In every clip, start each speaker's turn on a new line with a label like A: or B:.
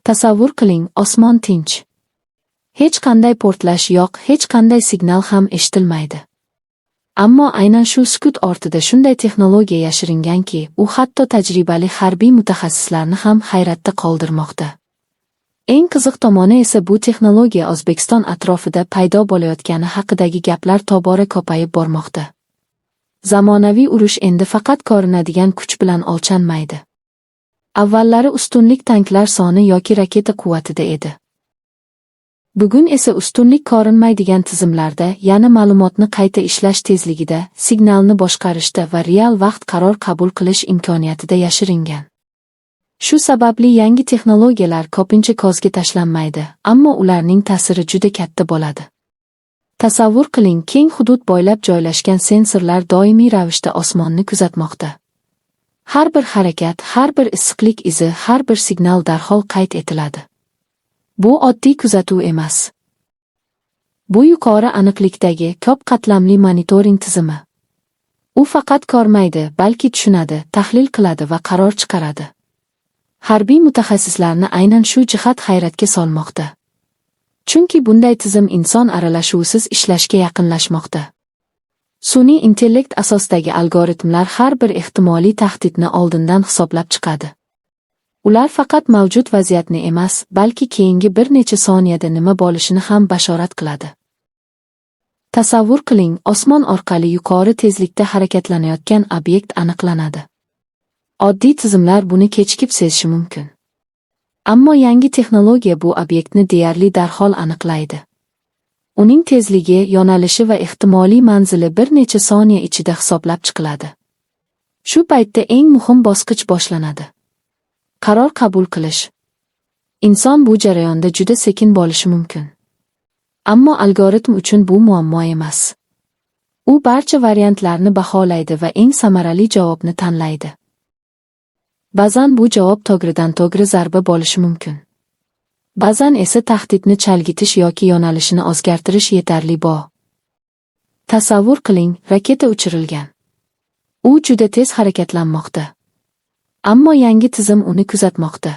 A: Tasavvur qiling, osmon tinch. Hech qanday portlash yo'q, hech qanday signal ham eshitilmaydi. Ammo aynan shu sukut ortida shunday texnologiya yashiringanki, u hatto tajribali harbiy mutaxassislarni ham hayratda qoldirmoqda. Eng qiziq tomoni esa bu texnologiya O'zbekiston atrofida paydo bo'layotgani haqidagi gaplar tobora ko'payib bormoqda. Zamonaviy urush endi faqat ko'rinadigan kuch bilan o'lchanmaydi. Avvallari ustunlik tanklar soni yoki raketa quvvatida edi. Bugun esa ustunlik ko'rinmaydigan tizimlarda, ya'ni ma'lumotni qayta ishlash tezligida, signalni boshqarishda va real vaqt qaror qabul qilish imkoniyatida yashiringan. Shu sababli yangi texnologiyalar ko'pincha ko'zga tashlanmaydi, ammo ularning ta'siri juda katta bo'ladi. Tasavvur qiling, keng hudud bo'ylab joylashgan sensorlar doimiy ravishda osmonni kuzatmoqda. Har bir harakat, har bir issiqlik izi, har bir signal darhol qayd etiladi. Bu oddiy kuzatuv emas. Bu yuqori aniqlikdagi ko'p qatlamli monitoring tizimi. U faqat ko'rmaydi, balki tushunadi, tahlil qiladi va qaror chiqaradi. Harbiy mutaxassislarni aynan shu jihat hayratga solmoqda. Chunki bunday tizim inson aralashuvisiz ishlashga yaqinlashmoqda. Sun'iy intellekt asosidagi algoritmlar har bir ehtimoliy tahdidni oldindan hisoblab chiqadi. Ular faqat mavjud vaziyatni emas, balki keyingi bir necha soniyada nima bo'lishini ham bashorat qiladi. Tasavvur qiling, osmon orqali yuqori tezlikda harakatlanayotgan obyekt aniqlanadi. Oddiy tizimlar buni kechikib sezishi mumkin. Ammo yangi texnologiya bu obyektni deyarli darhol aniqlaydi. Uning tezligi, yo'nalishi va ehtimoliy manzili bir necha soniya ichida hisoblab chiqiladi. Shu paytda eng muhim bosqich boshlanadi. Qaror qabul qilish. Inson bu jarayonda juda sekin bo'lishi mumkin. Ammo algoritm uchun bu muammo emas. U barcha variantlarni baholaydi va eng samarali javobni tanlaydi. Ba'zan bu javob to'g'ridan-to'g'ri zarba bo'lishi mumkin. Ba'zan esa tahdidni chalgitish yoki yo'nalishini o'zgartirish yetarli. Tasavvur qiling, raketa uchirilgan. U juda tez harakatlanmoqda. Ammo yangi tizim uni kuzatmoqda.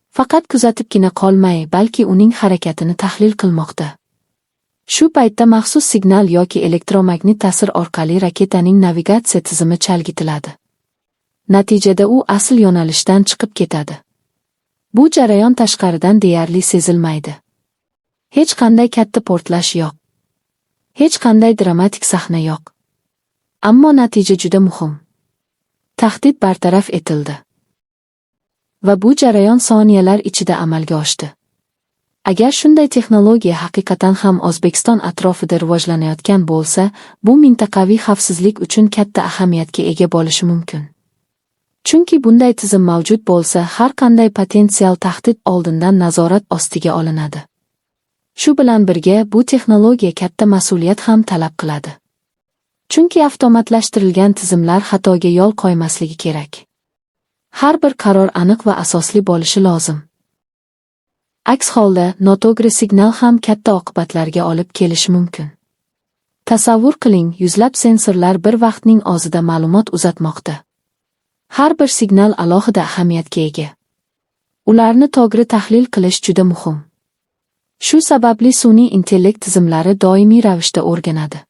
A: Faqat kuzatibgina qolmay, balki uning harakatini tahlil qilmoqda. Shu paytda maxsus signal yoki elektromagnit ta'sir orqali raketaning navigatsiya tizimi chalgitiladi. Natijada u asl yo'nalishdan chiqib ketadi. Bu jarayon tashqaridan deyarli sezilmaydi. Hech qanday katta portlash yo'q. Hech qanday dramatik sahna yo'q. Ammo natija juda muhim. Tahdid bartaraf etildi. Va bu jarayon soniyalar ichida amalga oshdi. Agar shunday texnologiya haqiqatan ham O'zbekiston atrofida rivojlanayotgan bo'lsa, bu mintaqaviy xavfsizlik uchun katta ahamiyatga ega bo'lishi mumkin. Chunki bunday tizim mavjud bo'lsa, har qanday potensial tahdid oldindan nazorat ostiga olinadi. Shu bilan birga bu texnologiya katta mas'uliyat ham talab qiladi. Chunki avtomatlashtirilgan tizimlar xatoga yo'l qo'ymasligi kerak. Har bir qaror aniq va asosli bo'lishi lozim. Aks holda noto'g'ri signal ham katta oqibatlarga olib kelishi mumkin. Tasavvur qiling, yuzlab sensorlar bir vaqtning o'zida ma'lumot uzatmoqda. Har bir signal alohida ahamiyatga ega. Ularni to'g'ri tahlil qilish juda muhim. Shu sababli sun'iy intellekt tizimlari doimiy ravishda o'rganadi.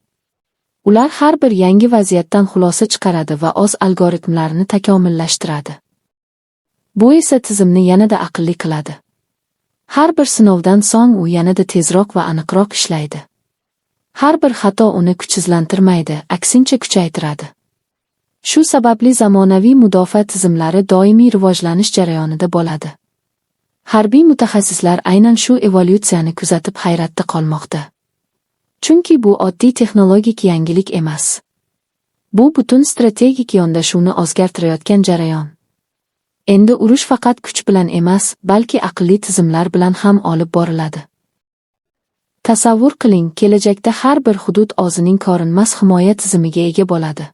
A: Ular har bir yangi vaziyatdan xulosa chiqaradi va o'z algoritmlarini takomillashtiradi. Bu esa tizimni yanada aqlli qiladi. Har bir sinovdan so'ng u yanada tezroq va aniqroq ishlaydi. Har bir xato uni kuchsizlantirmaydi, aksincha kuchaytiradi. Shu sababli zamonaviy mudofaa tizimlari doimiy rivojlanish jarayonida bo'ladi. Harbiy mutaxassislar aynan shu evolyutsiyani kuzatib hayratda qolmoqda. Chunki bu oddiy texnologik yangilik emas. Bu butun strategik yondashuvni o'zgartirayotgan jarayon. Endi urush faqat kuch bilan emas, balki aqlli tizimlar bilan ham olib boriladi. Tasavvur qiling, kelajakda har bir hudud o'zining ko'rinmas himoya tizimiga ega bo'ladi.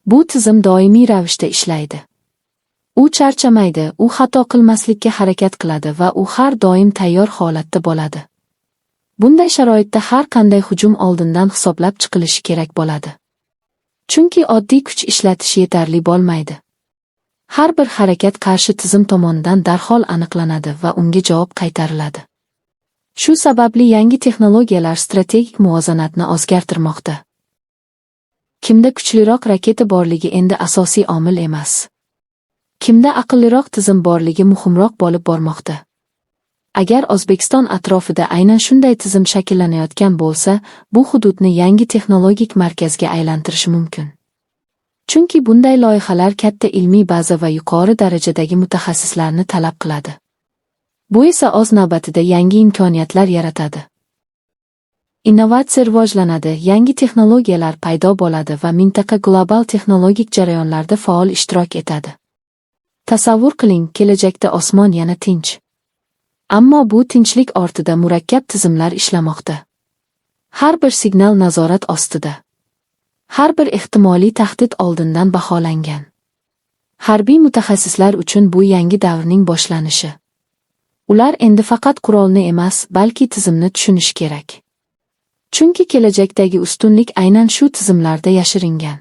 A: Bu tizim doimiy ravishda ishlaydi. U charchamaydi, u xato qilmaslikka harakat qiladi va u har doim tayyor holatda bo'ladi. Bunday sharoitda har qanday hujum oldindan hisoblab chiqilishi kerak bo'ladi. Chunki oddiy kuch ishlatish yetarli bo'lmaydi. Har bir harakat qarshi tizim tomonidan darhol aniqlanadi va unga javob qaytariladi. Shu sababli yangi texnologiyalar strategik muvozanatni o'zgartirmoqda. Kimda kuchliroq raketa borligi endi asosiy omil emas. Kimda aqlliroq tizim borligi muhimroq bo'lib bormoqda. Agar O'zbekiston atrofida aynan shunday tizim shakllanayotgan bo'lsa, bu hududni yangi texnologik markazga aylantirishi mumkin. Chunki bunday loyihalar katta ilmiy baza va yuqori darajadagi mutaxassislarni talab qiladi. Bu esa o'z navbatida yangi imkoniyatlar yaratadi. Innovatsiya rivojlanadi, yangi texnologiyalar paydo bo'ladi va mintaqa global texnologik jarayonlarda faol ishtirok etadi. Tasavvur qiling, kelajakda osmon yana tinch. Ammo bu tinchlik ortida murakkab tizimlar ishlamoqda. Har bir signal nazorat ostida. Har bir ehtimoliy tahdid oldindan baholangan. Harbiy mutaxassislar uchun bu yangi davrning boshlanishi. Ular endi faqat qurolni emas, balki tizimni tushunishi kerak. Chunki kelajakdagi ustunlik aynan shu tizimlarda yashiringan.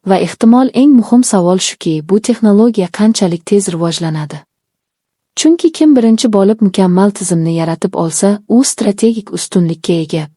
A: Va ehtimol eng muhim savol shuki, bu texnologiya qanchalik tez rivojlanadi? Chunki kim birinchi bo'lib mukammal tizimni yaratib olsa, u strategik ustunlikka ega